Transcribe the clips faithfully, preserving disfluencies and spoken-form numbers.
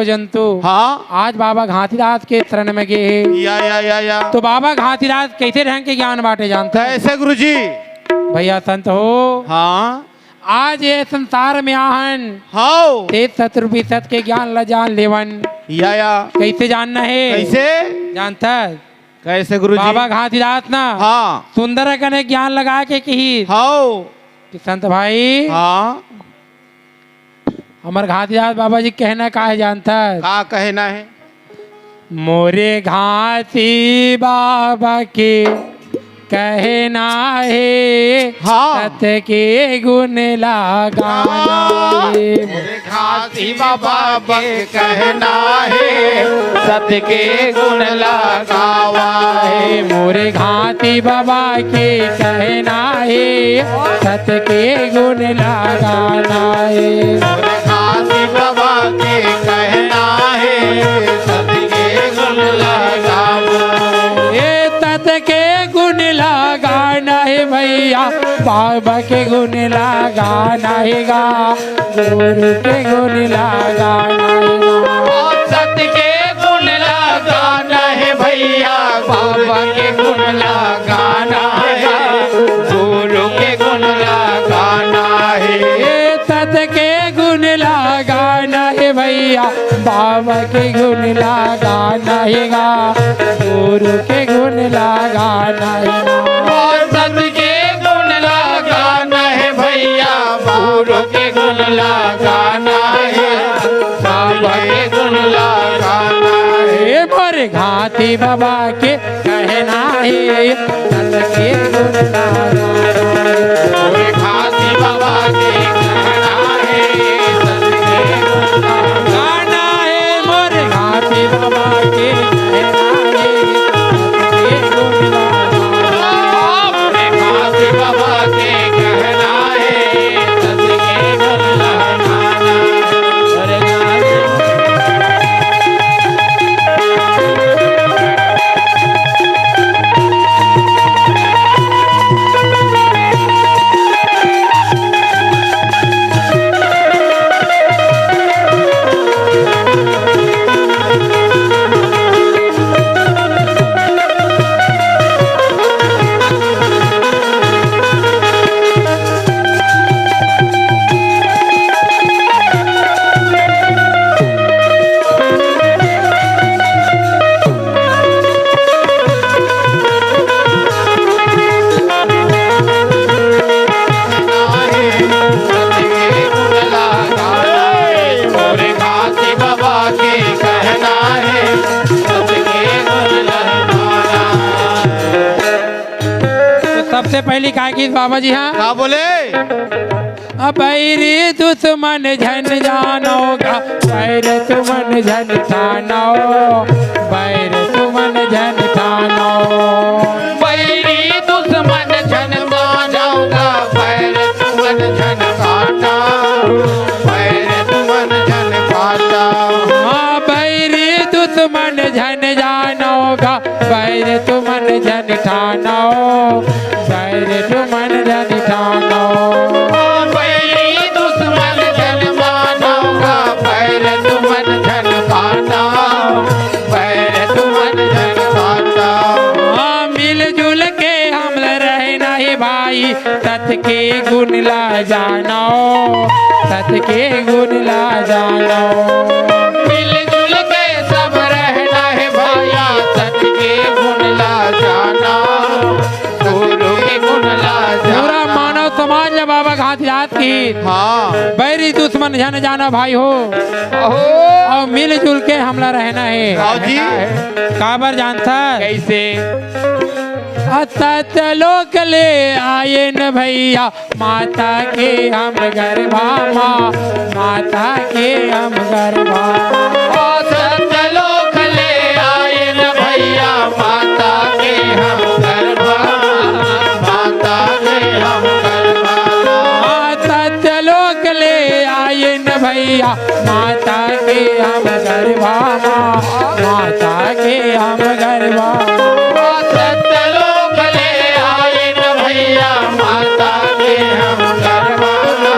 जंतु हाँ। आज बाबा घासीदास के शरण में गे हे। या, या, या, या। तो बाबा घासीदास कैसे ढंग के ज्ञान बांटे जानत हे? कैसे गुरुजी? भैया संत हो। हाँ। आज ये संसार में आहन। हाँ। ते सत रूपी सत के ज्ञान ला जान लेवन। या, या। कैसे जानना हे? कैसे? जानत हे? कैसे गुरुजी? बाबा घासीदास ना हाँ। सुंदर कने ज्ञान लगा के कही हाँ। कि संत भाई हाँ। हमर घासीदास बाबा जी कहना का हे जानत हे? का कहना हे? मोरे घासी बाबा के कहना हे हाँ। सत के गुण ला गाना हे। मोरे घासी बाबा के कहना हे सत के गुण ला गावा हे। मोरे घासी बाबा के कहना हे सत के गुण ला गाना हे। मोरे घासी बाबा के कहना हे सत के गुण ला गावा। ए सत के गुण ला गाना हे भैया, बाबा के गुण ला गाना हे गा, गुरु के गुण ला गाना हे गा। सत के गुण ला गाना हे भैया, बाबा के गुण ला गाना हे गा, गुरु के गुण ला गाना हे। ए सत के गुण ला गाना हे भैया, बाबा के गुण ला गाना हे गा, गुरु के गुण ला गाना हे गा। सत के गुण ला गाना हे भैया, गुरु के गुण ला गाना हे, बाबा के गुण ला गाना हे। ए मोरे घासी बाबा के कहना हे सत के गुण ला गाना हे। मोरे घासी बाबा के कहना हे सत के गुण ला गाना हे। मोरे घासी बाबा के कहना हे सत के गुण ला गाना हे। मोरे घासी बाबा के कहना हे सत के गुण ला गाना हे। मोरे घासी तो सबसे पहली का किस बाबा जी हाँ? का बोले? अब बैरी दुश्मन झन जानो गा, बैर तुमन झन ठानो, बैर तुमन झन ठानो। बैरी दुश्मन झन मानो गा, बैर तुमन झन काटो, बैर तुमन झन काटो। हाँ, बैरी दुश्मन झन जानो गा, बैर तुमन झन ठानो, बैर तुमन झन ठानो। बैरी दुश्मन झन मानो गा, बैर तुमन झन काटो, बैर तुमन झन काटो। हाँ, मिलजुल के हम रहना हे भाई, सत के गुण ला जानो, सत के गुण ला जानो। मिलजुल के सब रहना हे भैया, सत के गुण ला जानो, गुरु के गुण ला जानो। पूरा मानव समाज ला बाबा घासीदास की हाँ। बैरी दुश्मन झन जानो भाई हो। अहो। अउ मिलजुल के हमला रहना हे। हाँ जी। काबर जानत हे? कैसे? आ सत्यलोक ले आएन भैया, माता के हम गर्भा मा, माता के हम गर्भा मा। आ सत्यलोक ले आएन भैया, माता के हम गर्भा मा, माता के हम गर्भा मा। आ सत्यलोक ले आएन भैया, माता के हम गर्भा मा, माता के हम गर्भा मा। सत्यलोक ले आएन भैया, माता के हम गर्भा मा,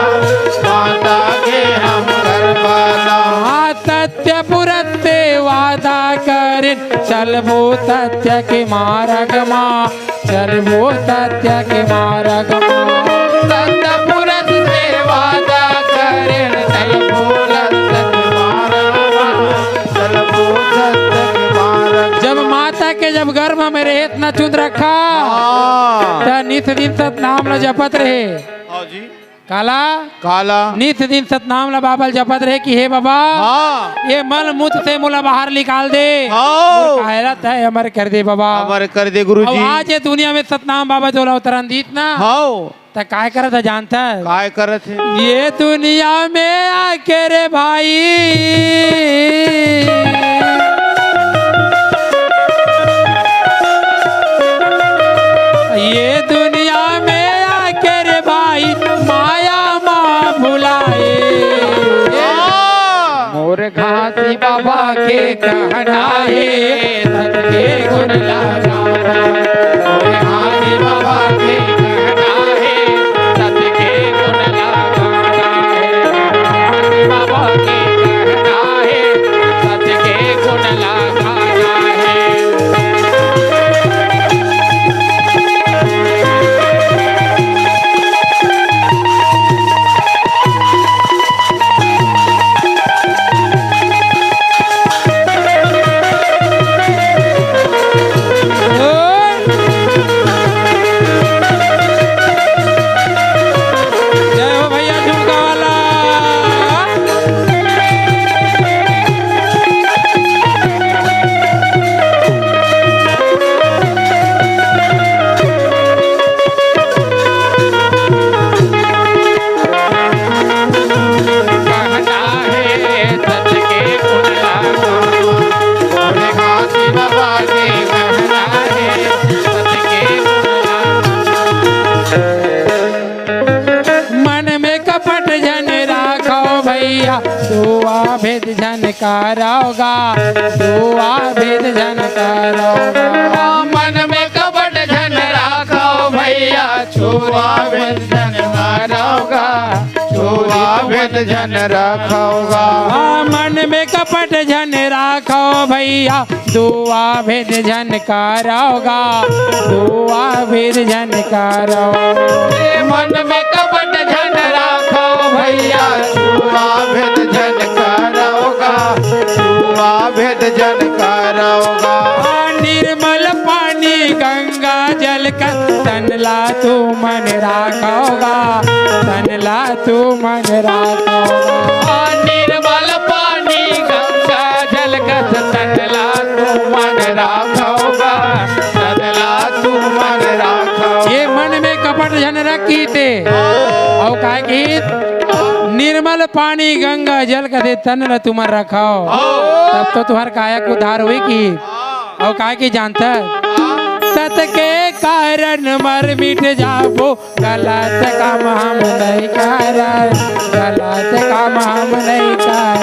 माता के हम गर्भा मा। हाँ, सत्य चलबो सत्य के मारग मा, चलबो सत्य के मारग मा। सतपुरुष से वादा करेन, चलबो सत्य के मारग मा, चलबो सत्य के मारग। जब माता के जब गर्भ में रहे इतना चुंद रखा, हाँ। त नित दिन सतनाम ल जपत रहे। हाँ जी। काला? काला? नित दिन सतनाम ला बाबा ल जपत रहे कि हे बाबा, हाँ। ये मल मूत्र से मोला बाहर निकाल दे। हाँ। मोर कायरत हे, अमर कर दे बाबा। अमर कर दे गुरुजी। अब आज ये दुनिया में सतनाम बाबा जो ला अवतरण दीस ना। हाँ। त काय करत हे जानत हे? काय करत हे? ये दुनिया में आके रे भाई, ये दुनिया में आके रे भाई, माया मा भुलाए। हाँ। मोर घासी बाबा के कहना हे, सत के गुण ला गाना। मोर घासी बाबा के कहना हे, सत के गुण ला गाना हे। घासी बाबा के कहना हे, सत के गुण ला गाना हे। जय हो भैया झुमका वाला। मन में कपट झन राखव भैया, छुआ भेद झन करव गा, छुआ भेद झन करव गा। मन में कपट झन राखव भैया, छुआ भेद झन करव गा, छुआ भेद झन राखव गा। मन में कपट झन राखव भैया, छुआ भेद झन करव गा, छुआ भेद झन करव। ए मन में कपट झन राखव भैया, छुआ भेद झन करव गा, छुआ भेद झन करव गा। निर्मल पानी गंगा जल कस तन ला तुमन राखव गा, तन ला तुमन राखव गा। निर्मल पानी गंगा जल कस तन ला तुमन राखव गा, तन ला तुमन राखव। ये मन में कपट झन रखी ते। अउ काय कहिस? निर्मल पानी गंगा जल कस तन ला तुमन राखव। तब तो तुंहर काया के उद्धार होही कि। अउ काय कहिस जानत हस? सत के कारण मर मिट जाबो, गलत काम हम नइ करन, गलत काम हम नइ करन।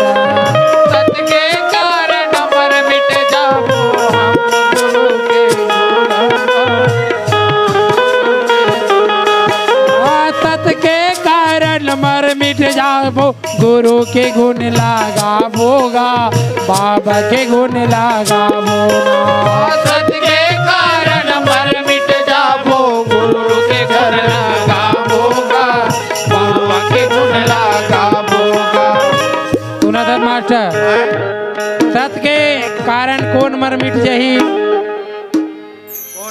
सत के कारण मर मिट जाबो हम गुरु के गुण। हाँ, सत के कारण मर मिट जाबो, गुरु के गुण ला गाबो गा, बाबा के गुण ला गाबो गा। सत के कारण मर मिट जाबो, गुरु के गुण ला गाबो गा, बाबा के गुण ला गाबो गा। सुनत हस मास्टर, सत के कारण कोन मर मिट जाही?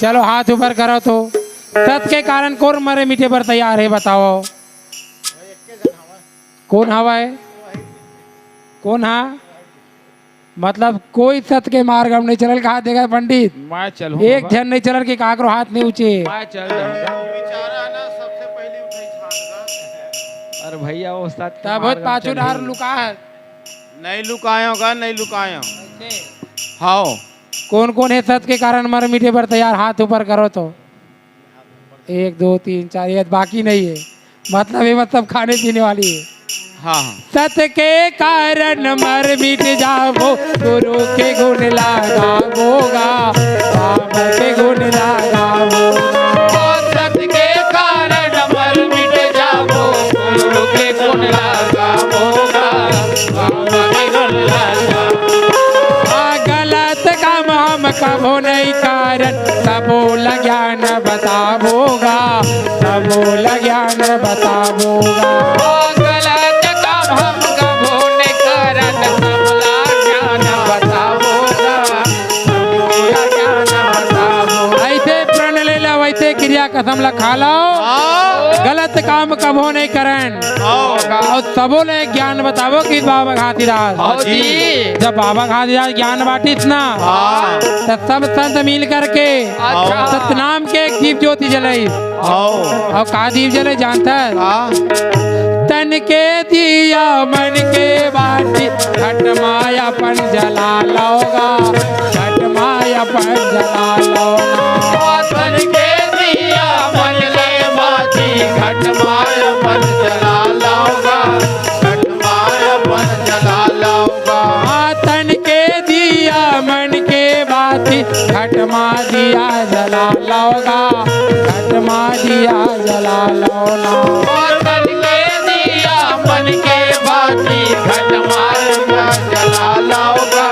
चलो हाथ ऊपर करव तो, सत के कारण कोन मरे मिटे बर तैयार हे बतावव? कोन हवय? कोन हा? मतलब कोई सत के मार्ग म नइ चलय कहात हे पंडित। मैं चलहूँ एक बाबा। झन नइ चलय कि काकरो हाथ नइ ऊंचे। मैं चल जाहूँ। बेचारा ना सबसे पहले उठे छान का। अरे भैया वो सत के तब मार्ग म पाछू चल डार ही। लुका हे। नइ लुकायव गा, नइ लुकायव। हाव। कोन कोन हे सत के कारण मर मिटे बर तैयार, हाथ ऊपर करव तो। एक, दो, तीन, चार, ये बाकी नइ हे। मतलब ये मतलब खाने पीने वाली हे। हाँ, हाँ। सत के कारण मर मिट जाबो, गुरु के गुण ला गाबो गा, बाबा के गुण ला गाबो। सत के कारण मर मिट जाबो, गुरु के गुण ला गाबो गा, बाबा के गुण ला गाबो। हाँ, गलत काम हम बताबो गा। ओ गलत काम हम कभो नइ करन, सबला ज्ञान बताबो गा। सबला ज्ञान बताबो। अइसे प्रण ले ला, वइसे किरिया कसम ला खा लव। हाँ। गलत काम कभो नइ करन। हाँ। अउ सबो ला ज्ञान बताबो कहिथे बाबा घासीदास। हाँ जी। जब बाबा घासीदास ज्ञान बांटिस ना, हाँ। त सब संत मिल करके अच्छा। सतनाम के एक दीप ज्योति जलाइस। हाँ। अउ का दीप जले जानथस? हाँ। तन के दिया मन के बाती, घट मा अपन जला लव गा, घट मा अपन जला लव गा। तन के दिया मन के बाती, घट मा अपन जला लव गा, घट मा अपन जला लव गा। हाँ, तन के दिया मन के बाती, घट मा दिया जला लव गा, घट मा दिया जला लव ना। ओ तन के दिया मन के बाती, घट मा दिया जला लव गा,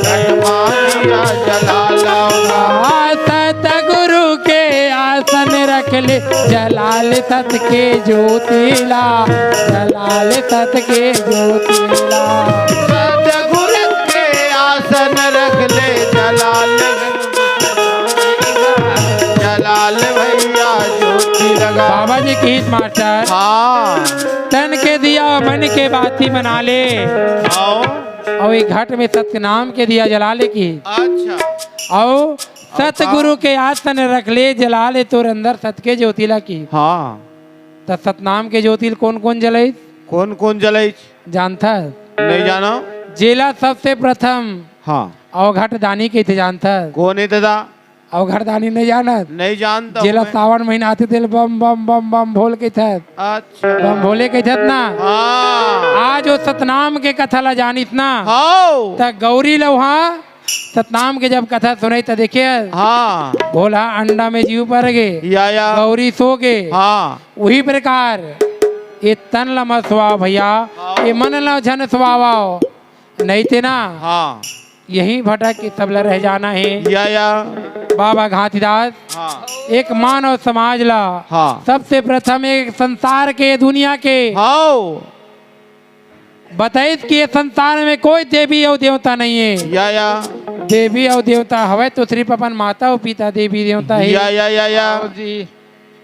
घट मा दिया जला लव गा। हाँ, सतगुरु के आसन रख ले, जला ले सत के ज्योति ला, जला ले सत के ज्योति ला। सतगुरु के आसन रख ले, जला ले, जला ले भइया ज्योति लगा। बाबा जी कहिस मास्टर, हाँ। तन के दिया मन के बाती बना ले। हाँ। अउ ए घट में सतनाम के दिया जला ले कहिस। अच्छा। अउ सतगुरु के आसन रख ले, जला ले तोर अंदर सत के ज्योति ला कहिस। हाँ। त सतनाम के ज्योति ल कोन कोन जलाइस? कोन कोन जलाइस? जानथस? नइ जानव। जेला सबसे प्रथम हाँ। अवघट दानी कहिथे जानथस? कोन हे दादा? अवघट दानी नइ जानत? नइ जानत जेला हूँ। सावन महीना आथे तेला बम बम बम बम भोले कहिथस। अच्छा। बम भोले कहिथस ना? हाँ। आज ओ सतनाम के कथा ला जानिस ना? हाँ। त गौरी ल उहाँ सतनाम के जब कथा सुनइस त देखे, हाँ। भोला अंडा में जीव पर गे, या, या। गौरी सो गे। हाँ। उही प्रकार ए तन ल मत सुवाव भइया, हाँ। ए मन ल झन सुवावव, नइ ते ना हाँ। यहीं भटक के सब ल रह जाना हे। या, या। बाबा घासीदास हाँ। एक मानव समाज ला हाँ। सबसे प्रथम एक संसार के, दुनिया के हाँ। बताइस कि ए संसार में कोई देवी अउ देवता नइ हे। या, या। देवी अउ देवता हवय तो सिरिफ अपन माता अउ पिता देवी देवता हे। या, या, या, या। हाँ जी।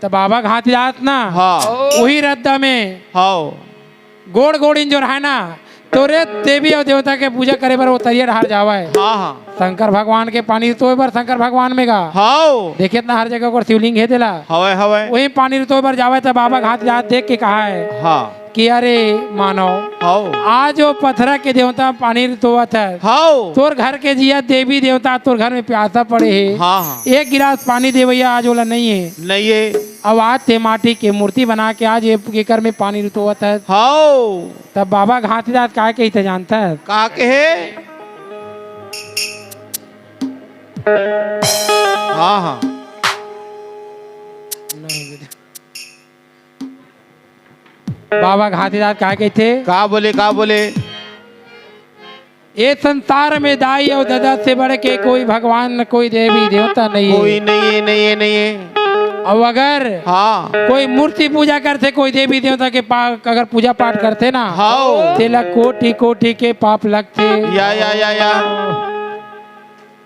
त बाबा घासीदास ना, हाँ। उही रद्दा में हाँ। गोड़ गोड़ इंजोर हे ना, तोरे देवी अउ देवता के पूजा करे बर ओ तरिया डहार जावय। हाँ, हाँ। शंकर भगवान के पानी रितोय बर शंकर भगवान में गा। हाँ। देखे त ना हर जगह ओकर शिवलिंग हे तेला। हवय, हवय। उही पानी रितोय बर जावय त बाबा घासीदास देख के कहय हाँ। कि अरे मानव, हाँ। आज ओ पथरा के देवता पानी रितोवत हे। हाँ। तोर घर के जिया देवी देवता तोर घर में प्यासा पड़े हे। हाँ, हाँ। एक गिलास पानी देवइया आज ओला नइ हे। नइ हे। अउ आज ते माटी के मूर्ति बना के आज ए, एकर में पानी रितोवत हे। हाँ। तब बाबा घासीदास का कहिथे जानथस? का कहे? हाँ, हाँ। बाबा घासीदास का कहिथे? का बोले, का बोले? ए संसार में दाई अउ ददा से बढ़ के कोई भगवान न कोई देवी देवता नइ हे। कोई नइ हे, नइ हे, नइ हे। अउ अगर हाँ। कोई मूर्ति पूजा करथे, कोई देवी देवता के पा-, अगर पूजा पाठ करथे ना, हाँ। तेला कोटि कोटि के पाप लगथे। या, या, या, या।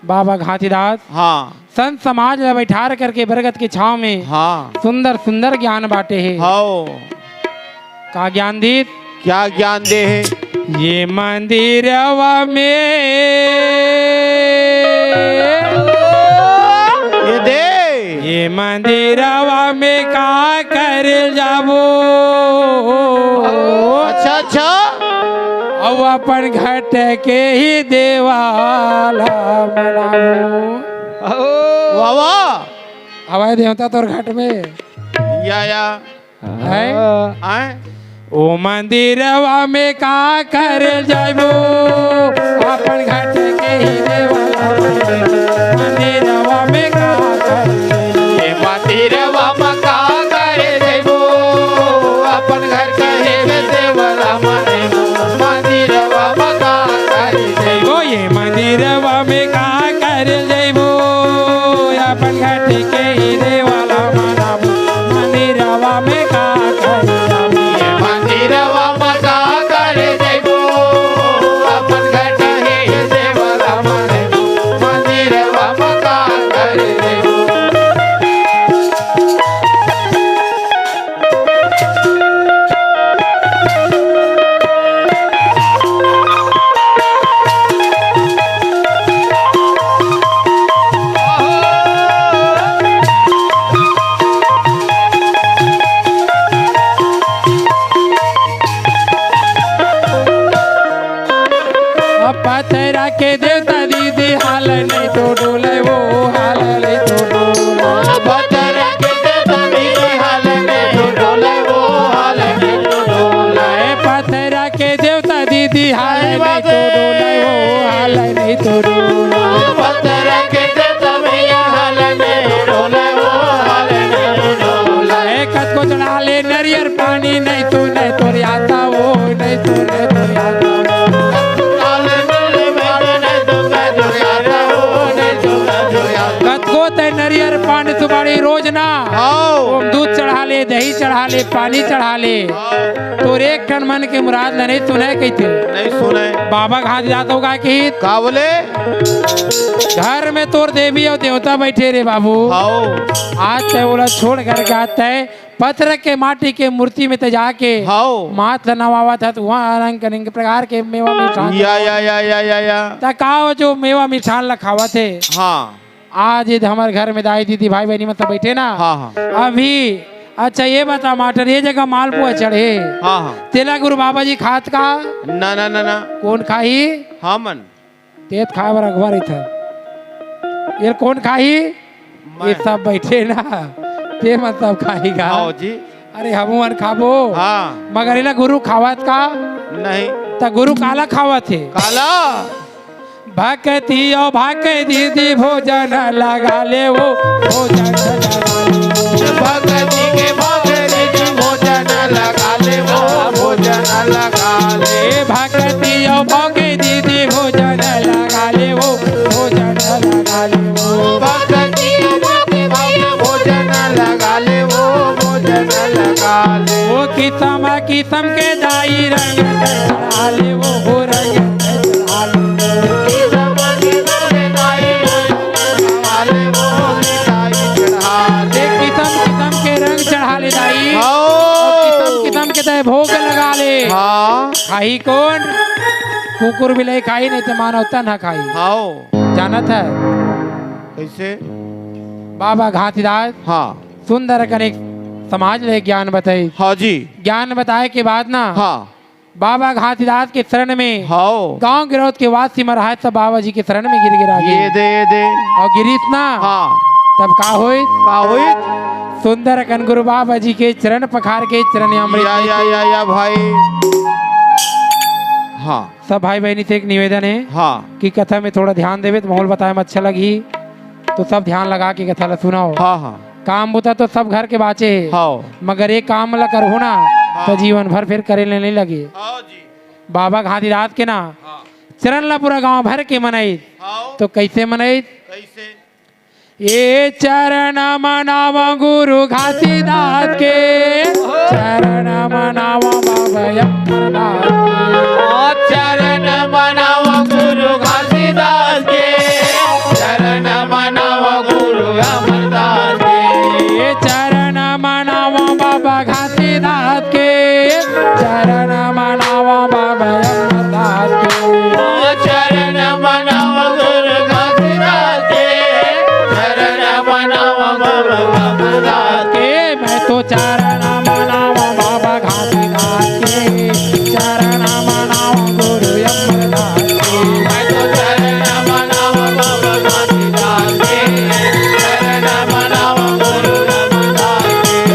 बाबा घासीदास हाँ। संत समाज ला बइठार करके बरगद के छांव में हाँ। सुंदर सुंदर ज्ञान बांटे हे। हाँ। का ज्ञान दीस? क्या ज्ञान दे हे? ये मंदिरवा में ये दे। ये मंदिरवा में का करे जाबो? अच्छा, अच्छा। अउ अपन घट के ही देवाला बनाबो। वाह, वाह। हवय देवता तोर घट में। या, या। हैं? हैं? ओ मंदिरवा में का करे जाबो? अपन घट के ही देवाला। मंदिरवा में का करे? ये मंदिरवा में का करे जाबो? अपन घर के ही देवाला माने। मंदिरवा में का करे जाबो? ये मंदिरवा में का करे जाबो? अपन घट के ही देवाला मनाबो। मंदिरवा में का करे? नहीं सुने तोर याता वो, नहीं सुने तोर याता वो। कतको तैं नरियर, पान, सुपारी रोज ना। हाव। ओम दूध चढ़ा ले, दही चढ़ा ले, पानी चढ़ा ले। हाव। तोर एक ठन मन के मुराद ल नहीं सुने कहिथे। नहीं सुने। बाबा घात जात होगा कि का बोले? घर में तोर देवी अउ देवता बइठे रे बाबू। हाव। आज तैं ओला छोड़ करके आज तैं पत्थर के माटी के मूर्ति में तैं जाके हाव। माथ ल नवावत हस, उहाँ रंग अनेक प्रकार के मेवा मिठान या, या, या, या, या, या। त का हो जो मेवा मिठान ल खावत हे? हाँ। आज ये हमर घर में दाई दीदी भाई बहिनी मन सब बइठे ना। हाँ, हाँ। अभी अच्छा ये बता मास्टर, ये जगह मालपुआ चढ़े। हाँ, हाँ। तेला गुरु बाबा जी खात का? ना, ना, ना, ना। कोन खाही? हमन। तें त खाए बर अगवा रहिथस। ये कोन खाही? मैं। ये सब बइठे ना, तेमन सब खाही गा। हाँ जी। अरे हमन खाबो। हाँ। मगर एला गुरु खावत का? नहीं। त गुरु काला खावत हे? काला? भक्ति अउ भक्ति दीदी भोजन लगा ले वो, भोजन लगा ले वो। भक्ति के भक्ति दीदी भोजन लगा ले वो, भोजन लगा ले। भक्ति अउ भक्ति दीदी भोजन लगा ले वो, भोजन लगा ले वो। भक्ति अउ भक्ति भैया भोजन लगा ले वो, भोजन लगा ले। वो किसम किसम के दाई रंग चढ़ा ले वो, हो रंग चढ़ा ले। किसम किसम के रंग चढ़ा ले दाई। हाँ। किसम किसम के तैं भोग लगा ले। हाँ। खाही कोन? कुकुर बिलाई खाही, नहीं त मानव तन ह खाही। हाँ। जानत हे? कइसे? बाबा घासीदास हाँ। सुंदर कनिक समाज ले ज्ञान बताइस। हाँ जी। ज्ञान बताए के बाद ना हाँ। बाबा घासीदास के शरण में हाँ। गांव गिरौद के वासी मन रहे सब बाबा जी के शरण में गिर गिरा गे। ये दे, ये दे। अउ गिरिस ना हाँ। तब का होइस? का होइस? सुंदर कन गुरु बाबा जी के चरण पखार के चरण अमृत या, या, या, या भाई। हाँ। सब भाई बहिनी से एक निवेदन हे हाँ। कि कथा में थोड़ा ध्यान देबे त माहौल बताए में अच्छा लगही, त सब ध्यान लगा के कथा ला सुनव। हाँ, हाँ। काम बुता तो सब घर के बाचे हे, हाँ। मगर ये काम ला करहू ना हाँ। त जीवन भर फेर करे ले नहीं लगे। हाँ जी। बाबा घासीदास के ना हाँ। चरण ला पूरा गांव भर के मनइस। हाँ। त कइसे मनइस? कइसे? ए चरण मनावा गुरु घासीदास के, चरण मनावा बाबा अमरदास के। चरण मनावा गुरु घासीदास के, चरण मनावा गुरु अमरदास के। ए चरण मनावा बाबा घासीदास के, चरण मनावा बाबा अमरदास के। ओ चरण मनावा गुरु घासीदास के, चरण मनावा गुरु अमरदास के। मैं तो चरण मनावा बाबा घासीदास के, चरण मनावा गुरु अमरदास के। मैं तो चरण मनावा बाबा घासीदास के, चरण मनावा गुरु अमरदास के।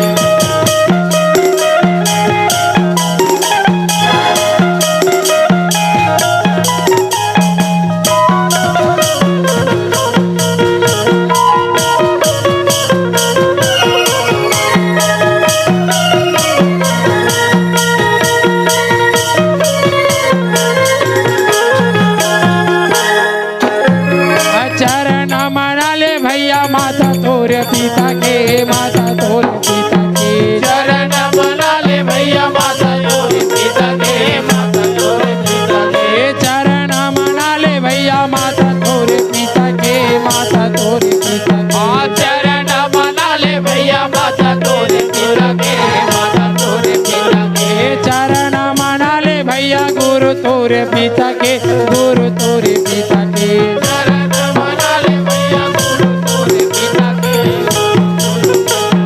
चरण मना ले भैया माता तोर पिता के, माता तोर पिता के। चरण मना ले भैया माता तोर पिता के, माता तोर पिता के। चरण मना ले भैया माता तोर पिता के, माता तोर पिता के। हाँ, चरण मना ले भैया माता तोर पिता के, माता तोर पिता के। चरण मना ले भैया गुरु तोर पिता के, गुरु तोर पिता के। चरण मना ले भैया गुरु तोर पिता के।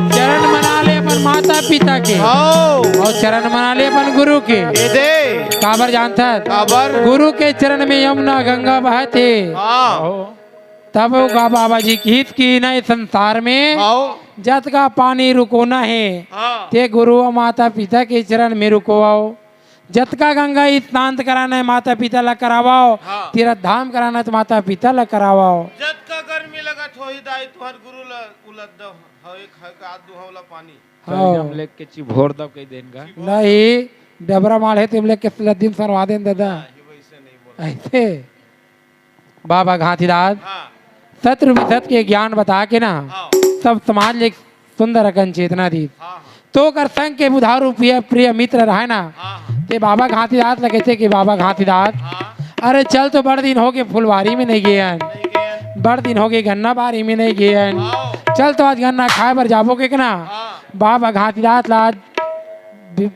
चरण मना ले अपन माता पिता के। हाँ। अउ चरण मना ले अपन गुरु के। ए दे। काबर जानथस? काबर? गुरु के चरण में यमुना गंगा बहत हे। हाँ। तब ओ गा बाबा जी किहिस कि नहीं संसार में हाँ। जतका पानी रुकोना हे, हाँ। ते गुरु अउ माता पिता के चरण में रुकोवव। जतका गंगा स्नान कराना हे माता पिता ला करावव, हाँ। तीर्थ धाम कराना हे त माता पिता ला करावव। जतका गर्मी लगत होही दाई तुहर गुरु ला उलद दव, हव एक हक आध दुहव ला पानी। हाँ। चल, हम लेके चिभोर दब कही देन का। नहीं, डबरा माल हे, तेम लेके लद्दी म सरवा देन दादा। हाँ, ये वैसे नहीं बोला। ऐसे। बाबा घासीदास, हाँ। सत रूपी सत के ज्ञान बता के ना, हाँ। सब समाज ले सुंदर अकन चेतना दीस। हाँ, हाँ। तो ओकर संग के बुधारू प्रिय, प्रिय मित्र रहय ना, हाँ, हाँ। ते बाबा घासीदास ल कहिथे कि बाबा घासीदास, हाँ। अरे चल तो बड़ दिन होगे फुलवारी में नहीं गेयन, नहीं गेयन। बड़ दिन होगे गन्ना बारी में नहीं गेयन, हाँ। चल तो आज गन्ना खाए बर जाबो के ना। हाँ। बाबा घासीदास ल आज बि-,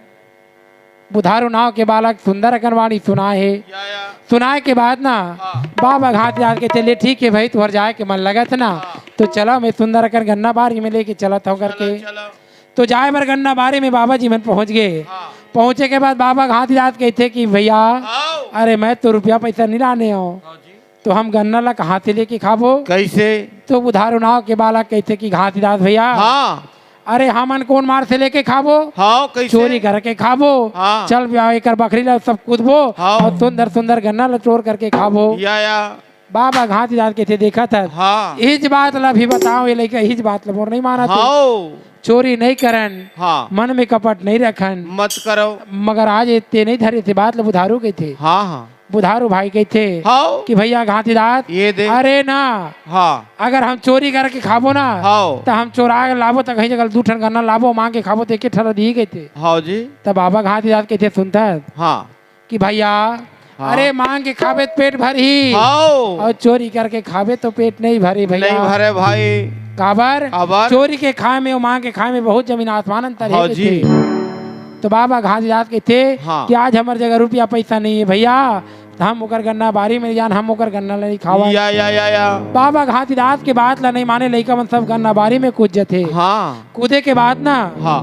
बुधारू नाव के बालक सुंदर अकन वाणी सुनाए हे। या, या। सुनाए के बाद ना, हाँ। बाबा घासीदास कहिथे, "ले ठीक हे भाई, तुहर जाए के मन लगत ना, हाँ। तो चला मैं सुंदर अकन गन्ना बारी में लेके चलत हूँ," करके। चलो, चलो। तो जाए बर गन्ना बारी में बाबा जी मन पहुँच गे। हाँ। पहुँचे के बाद बाबा घासीदास कहिथे कि भैया, हाँ। अरे मैं तो रुपया पैसा नहीं लाने हूँ। हाँ जी। तो हम गन्ना ला कहाँ से लेके खाबो? कैसे? तो बुधारू नाव के बालक कहिथे कि घासीदास भैया, हाँ। अरे हमन कोन मार से लेके खाबो? हाँ, कैसे? चोरी करके खाबो। हाँ। चल बे, एकर बखरी ला सब कूदबो हाँ। और सुंदर सुंदर गन्ना ला चोर करके खाबो। या, या। बाबा घासीदास कहिथे, देखत हस? हाँ। इहीच बात ला भी बताओ, ये लइका इहीच बात ला मोर नहीं मानत हे। हाँ। चोरी नहीं करन, हाँ। मन में कपट नहीं रखन। मत करो। मगर आज ए ते नहीं धरे, ते बात ला बुधारू कहिथे। हाँ, हाँ। बुधारू भाई कहिथे हाँ। कि भैया घासीदास, ये दे। अरे ना, हाँ। अगर हम चोरी करके खाबो ना, हाँ। त हम चोरा के लाबो, त कहीं जगह दू ठन गन्ना लाबो, मांग के खाबो, त एके ठन ला दिही कहिथे। हाँ जी। त बाबा घासीदास कहिथे, सुनत हस? हाँ। कि भैया, हाँ। अरे मांग के खाबे त पेट भरही, हाँ। और चोरी करके खाबे तो पेट नहीं भरे भैया। नहीं भरे भाई। काबर? काबर? चोरी के खाए में और मांग के खाए में बहुत जमीन आसमान अंतर हे हाँ जी। कहिथे। तो बाबा घासीदास कहिथे हाँ। कि आज हमर जगह रुपया पैसा नहीं हे भैया, त हम ओकर गन्ना बारी में जान, हम ओकर गन्ना ला नहीं खावन। या, या, या, या। बाबा घासीदास के बात ला नहीं माने, लइका मन सब गन्ना बारी में कूद जथे। हाँ। कूदे के बाद ना, हाँ।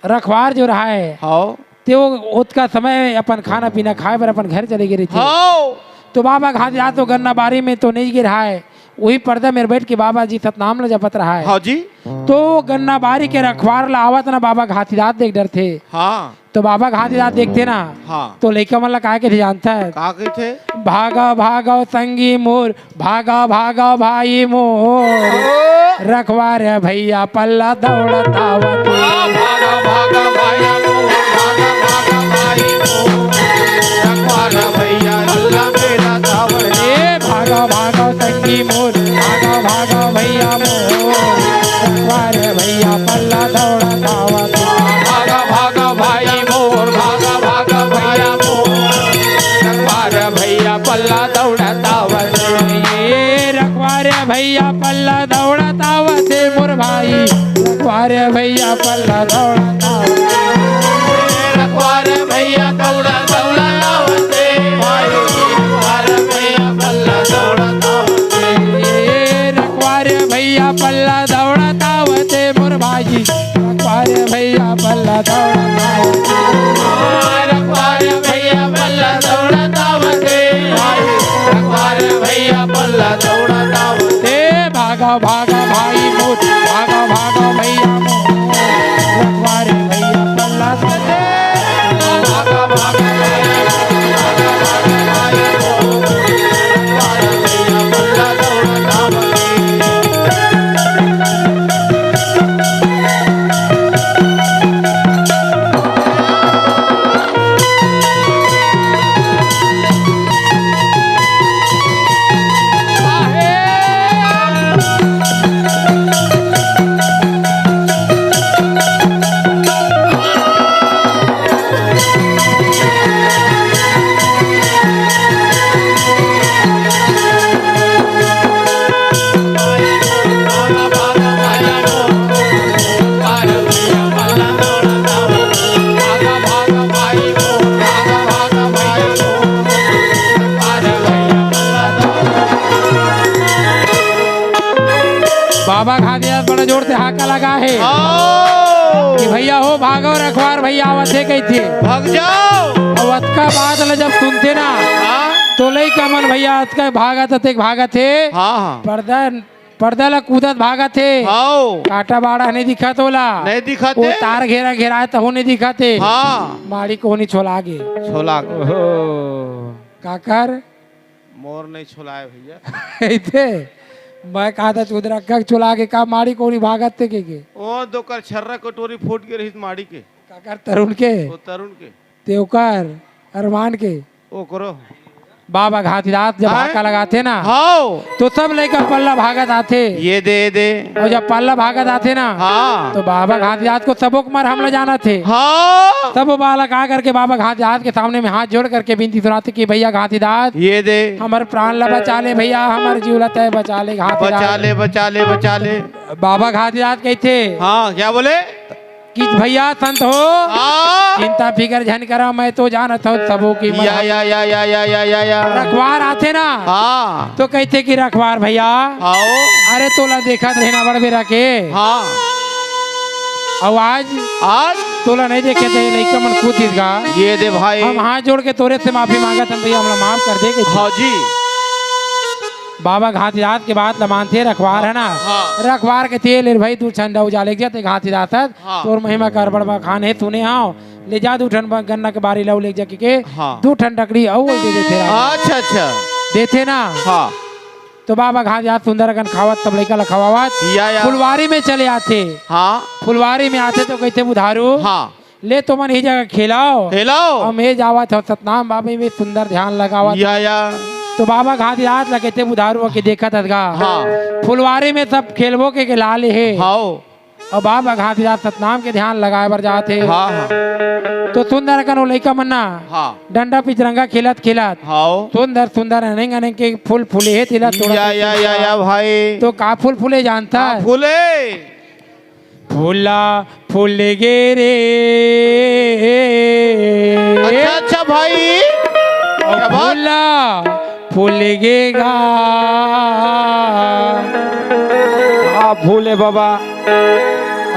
रखवार जो रहय, हाँ। ते वो ओतका समय अपन खाना पीना खाए बर अपन घर चले गे रहिथे। हाँ। तो बाबा घासीदास तो गन्ना बारी में तो नहीं गे रहय, उही पर्दा में बइठ के बाबा जी सतनाम ला जपत रहय। हाँ जी। तो गन्ना बारी के रखवार ला आवत ना बाबा घासीदास देख डरथे। हाँ। तो बाबा घासीदास देखथे ना, हाँ। तो लइका मन ला का कहिथे जानत हस? का कहिथे? भागा भागा संगी मोर, भागा भागा भाई मोर, रखवार भैया पल्ला दौड़त आवत हे। भागा भागा भाई मोर, भागा भागा भाई मोर, रखवार भैया पल्ला दौड़त आवत हे। ए भागा भागा संगी मोर, भागा भागा भैया मोर, रखवार भैया पल्ला दौड़त आवत हे। भागा भागा भाई मोर, भागा भागा भैया मोर, रखवार भैया पल्ला दौड़त आवत हे। ए रखवार भैया पल्ला दौड़त आवत हे मोर भाई, रखवार भैया पल्ला दौड़त आवत हे। रखवार भैया दौड़ा दौड़ा आवत हे भाई, रखवार भैया पल्ला दौड़त आवत हे। ए रखवार भैया पल्ला दौड़त आवत हे मोर भाई, रखवार भैया पल्ला दौड़त आवत हे। रखवार भैया पल्ला दौड़त आवत हे भाई, रखवार भैया पल्ला दौड़त आवत हे। भागा भागा भाई मोर, भागा भागा भैया मोर, रखवार भैया पल्ला दौड़त हे। भागा भागा भाई मोर, भागा भागा भाई मोर, रखवार भैया पल्ला दौड़त आवत हे। बाबा घासीदास बड़ा जोर से हाका लगा हे हाँ। कि भैया हो भागो, रखवार भैया आवत हे कहिथे। भाग जाओ। अउ अतका बात ल जब सुनथे ना, हाँ। तो लइका मन भैया अतका भागत, अतेक भागत हे। हाँ, हाँ। पर्दा, पर्दा ल कूदत भागत हे। हाँ। कांटा बाड़ा नहीं दिखत ओला। नहीं दिखत ओ हे। तार घेरा घेराए तहू नहीं दिखत हे। हाँ। माड़ी कोहनी छोला गे। छोला गे। ओहो। काकर? मोर नहीं छोलाए भैया। अइसे मैं कहा था चुदरक्खा के चुला के का माड़ी कोनी भागत ते के के? ओ, दोकर छर्रा कटोरी फूट गे रहिस माड़ी के। काकर तरुण के? ओ तरुण के। ते ओकर अरमान के? ओकरो। बाबा घासीदास जब आय? हाका लगाथे ना, हाव। तो सब लइका पल्ला भागत आथे। ये दे, ये दे। अउ जब पल्ला भागत आथे ना, हाँ। तो बाबा घासीदास को सबो के मरहम ला जानथे। हाँ। सब बालक आ करके बाबा घासीदास के सामने में हाथ जोड़ करके बिनती सुनाथे कि भइया घासीदास, ये दे। हमर प्राण ला बचा ले भइया, हमर जीव ला तैं बचा ले घासीदास। बचा ले, बचा ले, बचा ले। बाबा घासीदास कहिथे हाँ, क्या बोले? कि भइया संत हो, हाँ। चिंता फिकर झन करा, मैं तो जानत हँव सबो के मरहम। या, या, या। रखवार आथे ना, हाँ। तो कहिथे कि रखवार भइया, हाव। अरे तोला देखत रहेन अब्बड़ बेरा के। हाँ। अउ आज, आज? तोला नइ देखे त ये लइका मन कूद दिस गा। ये दे भाई। हम हाथ जोड़ के तोरे से माफी मांगत हन भइया, हमला माफ कर दे कहिथे। हाँ जी। बाबा घासीदास के बात ल मानथे रखवार हे ना। हाँ। रखवार कहिथे ले भाई दू ठन डंडा ले जा ते घासीदास हस, हाँ। तोर महिमा कर बड़ बखान हे सुने हँव, ले जा दू ठन ब-, गन्ना के बारी ल ले जा के, के हाँ। दू ठन डकरी अउ दे देथे राजा। अच्छा, अच्छा। देथे ना। हाँ। तो बाबा घासीदास सुंदर अकन खावत सब लइका ल खवावत या, या। फुलवारी में चले आथे। हाँ। फुलवारी में आथे तो कहिथे बुधारू, हाँ। ले तुमन इही जगह खेलव। खेलव। हम ए जावत हँव सतनाम बाबा में सुंदर ध्यान लगावत। या, या। तो बाबा घासीदास ल कहिथे बुधारू के देखत हस गा। हाँ। फुलवारी में सब खेलबो के, के ला ले हे। हाव। अउ बाबा घासीदास सतनाम के ध्यान लगाए बर जात हे। हाँ, हाँ। तो सुंदर अकन ओ लइका मन ना हाँ। डंडा पिचरंगा खेलत खेलत हाव। सुंदर सुंदर अनेंग अनेंग के फूल फूले हे, तेला तोड़त या, हे, या, या, या, भाई। तो का फूल फूले जानथस? हाँ, फूले। फूला फूल गे रे। अच्छा, अच्छा भाई। ओ क्या बात? फूला फूल गे गा। हाँ, फूले बाबा।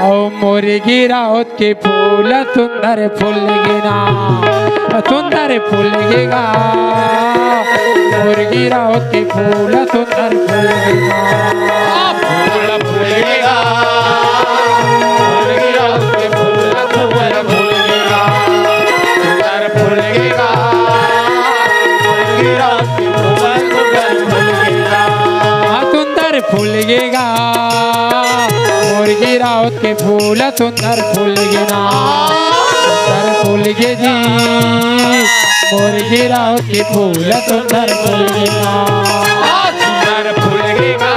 अउ मोर गिरावत के फूल सुंदर फूल गे ना, सुंदर फूल गे गा। मोर गिरावत के फूल सुंदर फूल गे ना। फूल फूल गे गा। मोर गिरावत के फूल सुंदर फूल गे गा। सुंदर फूल गे गा। मोर गिरावत के फूल सुंदर फूल गे गा। हाँ, सुंदर फूल गे गा। मोर गिरावत के फूल सुंदर फूल गे ना। सुंदर फूल गे जी। मोर गिरावत के फूल सुंदर फूल गे ना। सुंदर फूल गे गा।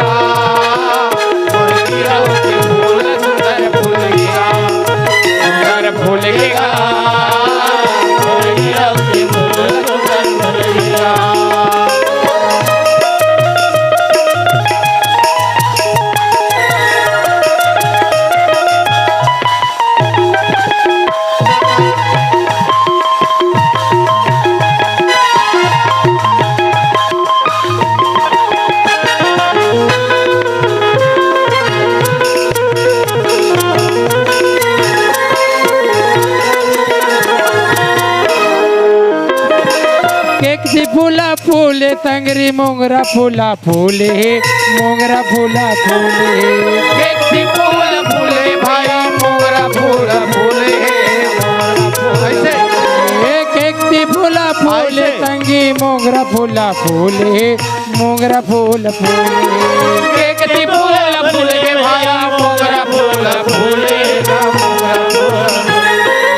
मोर गिरावत के फूल सुंदर फूल गे गा। सुंदर फूल गे गा। मोर गिरावत के फूल सुंदर फूल गे गा। केकसी फूला फूले संगरी मोंगरा फूला फूले हे, मोंगरा फूला फूले हे। केकसी फूला फूले भाई, मोंगरा फूला फूले हे, मोंगरा फूला फूले। एक, एक ती फूला फूले ऐसे। संगी, मोंगरा फूला फूले हे, मोंगरा फूला फूले हे। एक ती फूला फूले भाई, मोंगरा फूला फूले हे, मोंगरा फूला फूले।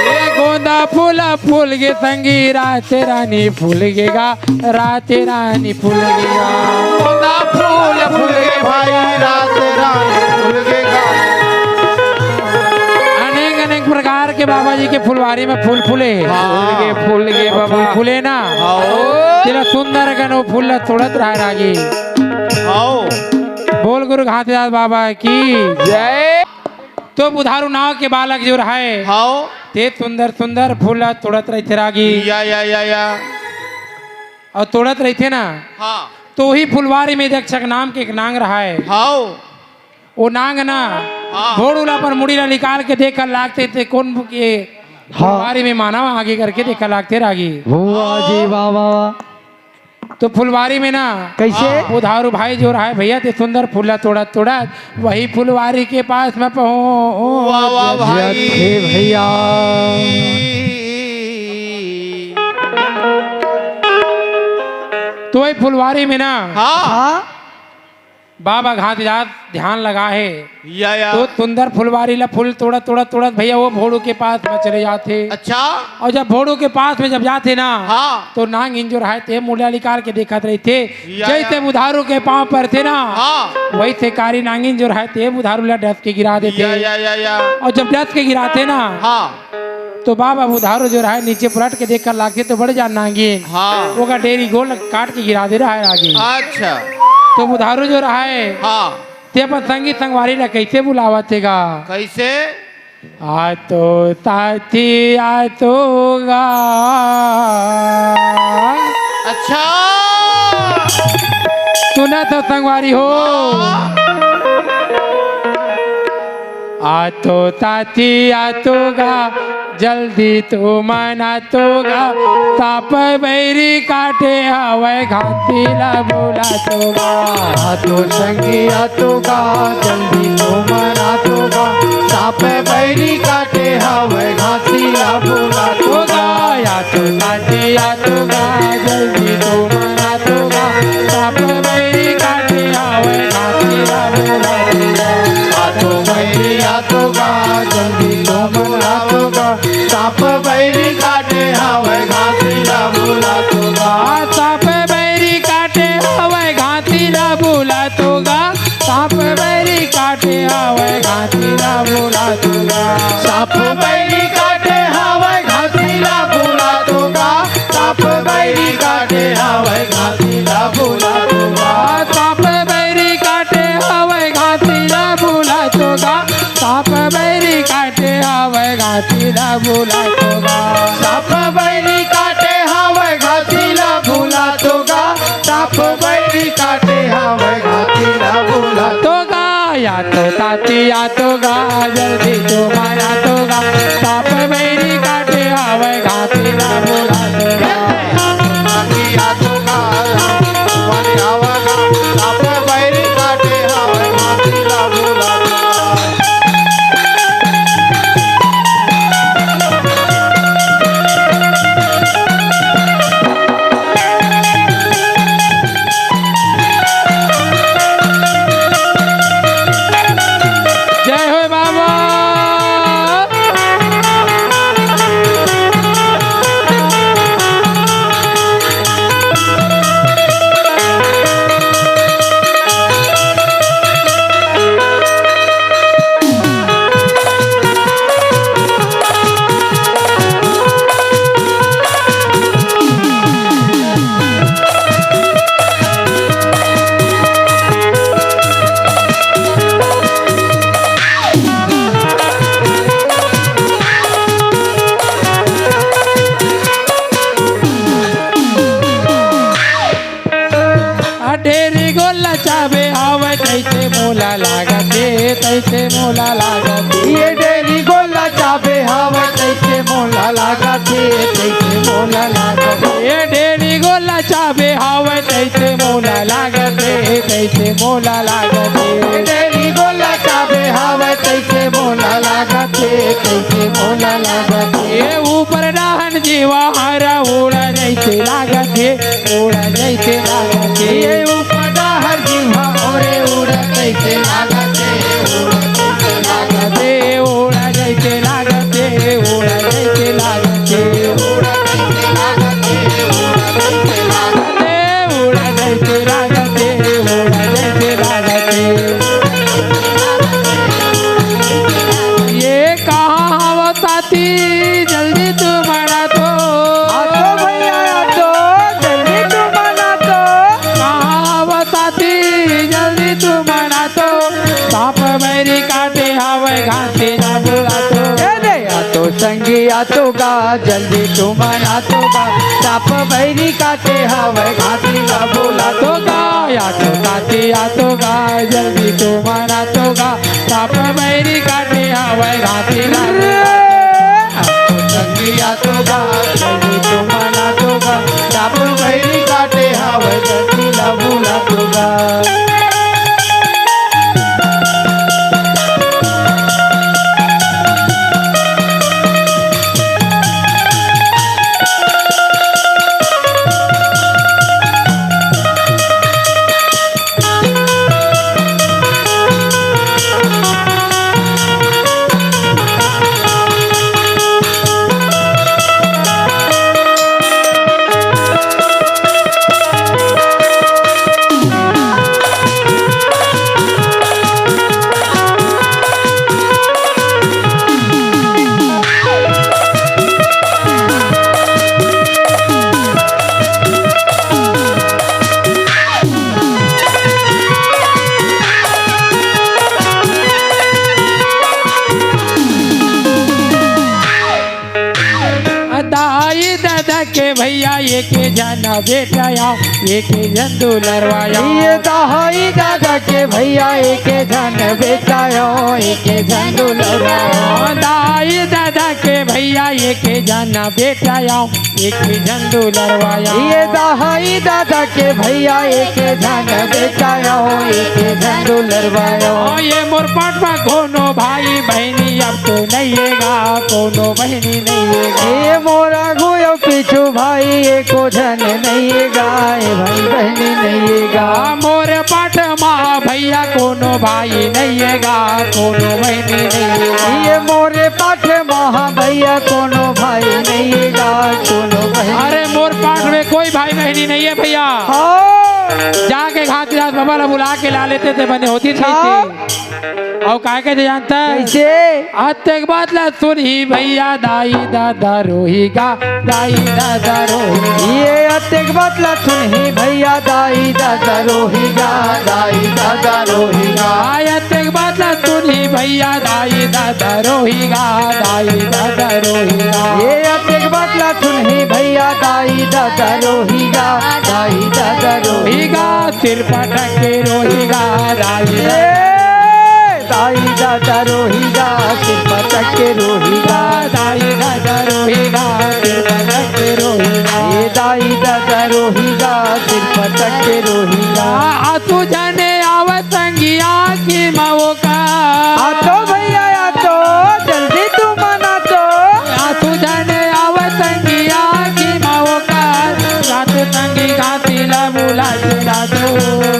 ए गोंदा फूला फूल गे संगी, रात रानी फूल गे गा। रात रानी फूल गे गा। गोंदा फूल फूल गे भाई, रात रानी फूल गे गा। अनेक अनेक प्रकार के बाबा जी के फुलवारी में फूल फूले हे। हाँ। फूल गे, फूल गे बाबा। फूल फूले ना। हाँ। तेला सुंदर अकन ओ फूल ला तोड़त रहय रागी। हाँ। बोल गुरु घासीदास बाबा की जय। तो बुधारू नाव के बालक जो रहय, हाँ। ते सुंदर सुंदर फूल ला तोड़त रहिथे रागी। या, या, या, या। अउ तोड़त रहिथे ना, हाँ। तो उही फुलवारी में दक्षक नाम के एक नांग रहय। हाव। ओ नांग ना, हाँ। भोड़ू ला अपन मुड़ी ला निकाल के देखे लागथे, ते कोन के हाँ। फुलवारी में मानव आगे करके देखे लागथे रागी। वाह जी, वाह, वाह, वाह। तो फुलवारी में ना, कैसे? हाँ। बुधारू भाई जो रहय भइया, ते सुंदर फूल ला तोड़त, तोड़त वही फुलवारी के पास में पहुँच वाह, वाह, भाई। हे भइया। तो वही फुलवारी में ना, हाँ। हाँ। बाबा घात जात ध्यान लगा हे। या, या। तो सुंदर फुलवारी ला फूल तोड़त, तोड़त, तोड़त भैया वो भोड़ू के पास में चले जाथे। अच्छा। और जब भोड़ू के पास में जब जाथे ना, हाँ। तो नांगिन जो रहय ते मुड़िया निकाल के देखत रहिथे। या, जैसे या। बुधारू के पाँव परथे ना, हाँ। वैसे कारी नांगिन जो रहय ते बुधारू ला डस के गिरा देथे। या, या, या, या। और जब डस के गिराथे ना, हाँ। तो बाबा बुधारू जो रहय नीचे पलट के देख कर लागथे तो बड़े जान नांगिन। हाँ। ओकर डेरी गोड़ काट के गिरा दे रहय आगे। अच्छा। तो बुधारू जो रहय, हाँ। ते अपन संगी संगवारी ला कैसे बुलावत हे गा? कैसे? आ तो साथी आ तो गा। अच्छा। सुनत हो संगवारी हो। हाँ। आ तो साथी आ तो गा, जल्दी तुमन आ तो गा, साँप बैरी काटे हवय घासी ला बुला तो गा। आ तो संगी आ तो गा, जल्दी तुमन आ तो गा, साँप बैरी काटे हवय घासी ला बुला तो गा। आ तो साथी आ तो गा, जल्दी तुमन आ तो गा, साँप बैरी काटे हवय घासी ला बुला तो गा। आ तो बैरी आ तो गा, जल्दी तुमन आ तो गा, साँप बैरी काटे हवय घासी ला बुला तो गा। साँप बैरी काटे हवय घासी ला बुला तो गा। साँप बैरी काटे हवय घासी ला बुला तो गा। साँप बैरी काटे हवय घासी ला बुला तो गा। साँप बैरी काटे हवय घासी ला बुला तो गा। साँप बैरी काटे हवय घासी ला बुला तो गा। साँप बैरी काटे हवय घासी ला बुला तो गा। साँप बैरी काटे हवय घासी ला बुला तो गा। साँप बैरी काटे हवय घासी ला बुला तो गा। या तो साथी आ तो गा, जल्दी तुमन आ तो गा। साँप बैरी काटे हवय घासी ला बुला तो गा। साथी आ तो गा, तुमन आवा गा। साँप बैरी काटे हवय घासी ला बुला तो गा। जय हो बाबा। आ डेरी गोला चाबे हवय, तैसे मोला लागत हे, तैसे मोला लागत हे। ये डेरी गोला चाबे हवय, तैसे मोला लागत हे, तैसे मोला लागत हे। ये डेरी गोला चाबे हवय, तैसे मोला लागत हे, तैसे मोला लागत हे। ये डेरी गोला चाबे हवय, तैसे मोला लागत हे, तैसे मोला लागत हे। ये ऊपर डहन जीवा हरा उड़ा जैसे लागत हे, उड़ा जैसे लागत हे। ये ऊपर डहर जीवा हमरे उड़ा जैसे लागत हे, उड़ा जैसे लागत हे, उड़ा जैसे लागत हे, उड़ा जैसे लागत हे, उड़ा जैसे लागत हे, उड़ा जैसे लागत हे, उड़ा जैसे लागत हे, उड़ा जैसे लागत हे। ये कहाँ हव साथी, जल्दी तुमन आ तो। आ तो भैया, आ तो, जल्दी तुमन आ तो। कहाँ हव साथी, जल्दी तुमन आ तो। साँप बैरी काटे हवय घासी ला बुला तो। ए रे, आ तो संगी आ तो गा, जल्दी तुमन आ तो गा। साँप बैरी काटे हवय घासी ला बुला तो गा। आ तो साथी आ तो गा, जल्दी तुमन आ तो गा। साँप बैरी काटे हवय घासी ला बुला तो गा। आ तो संगी आ तो गा, जल्दी तुमन आ तो गा। साँप बैरी काटे हवय घासी ला बुला तो गा। के भैया एक झन बेटा आव, एक झन दुलरवा आव। ये दाई ददा के भैया एक झन बेटा आव, एक झन दुलरवा आव। दाई ददा के भैया एक झन बेटा आव, एक झन दुलरवा आव। ये दाई ददा के भैया एक झन बेटा आव, एक झन दुलरवा आव। ये मोर पाठ मा कोनो भाई बहिनी अब तो नइये गा, कोनो बहिनी नइये गा। ये मोर आगू अउ पीछू भाई एको झन नइये गा, ए भाई बहिनी नइये गा। मोर पाठ मा भैया कोनो भाई नइये गा, कोनो बहिनी नइये गा। ये मोर पाठ मा भैया कोनो भाई नइये गा, कोनो बहिनी। अरे मोर पाठ में कोई भाई बहिनी नइये भैया। हाँ। जाके घासीदास बाबा ला बुला के ला लेते ते बने होती थी। हाँ। अउ काय कहिथे जानथस? कइसे? अतेक बात ला सुनही भैया दाई ददा रोही गा, दाई ददा रोही। ये अतेक बात ला सुनही भैया दाई ददा रोही गा, दाई ददा रोही गा। आय अतेक बात ला सुनही भैया दाई ददा रोही गा, दाई ददा रोही गा। ये अतेक बात ला सुनही भैया दाई ददा रोही गा, दाई ददा रोही गा। सिर पटक के रोही गा, दाई ददा ए, दाई ददा रोही गा, सिर पटक के रोही गा। दाई ददा रोही गा, सिर पटक के रोही गा। ए, दाई ददा रोही गा, सिर पटक के रोही गा। आंसू झन आवय संगी आँखी मा ओकर। आ तो भैया, आ तो, जल्दी तुमन आ तो। आंसू झन आवय संगी आँखी मा ओकर। रात संगी घासी ला बुला चला दो।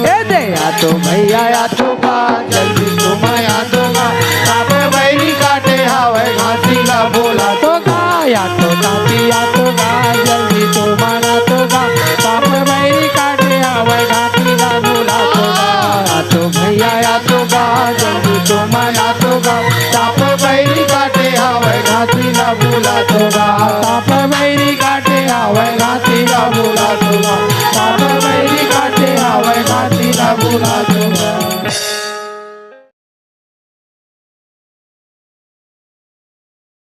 ए दे, आ तो भैया, आ तो गा, जल्दी तुमन आ तो गा। साप बैरी काटे हावय घासी ला बुला तो गा। आ तो ताती आ तो गा, जल्दी तुमन आ तो गा। साप बैरी काटे हावय घासी ला बुला तो गा। आ तो भैया, आ तो गा, जल्दी तुमन आ तो गा। साप बैरी काटे हावय घासी ला बुला तो गा। साप बैरी काटे हावय घासी ला बुला तो गा। साप बैरी काटे हावय घासी ला बुला तो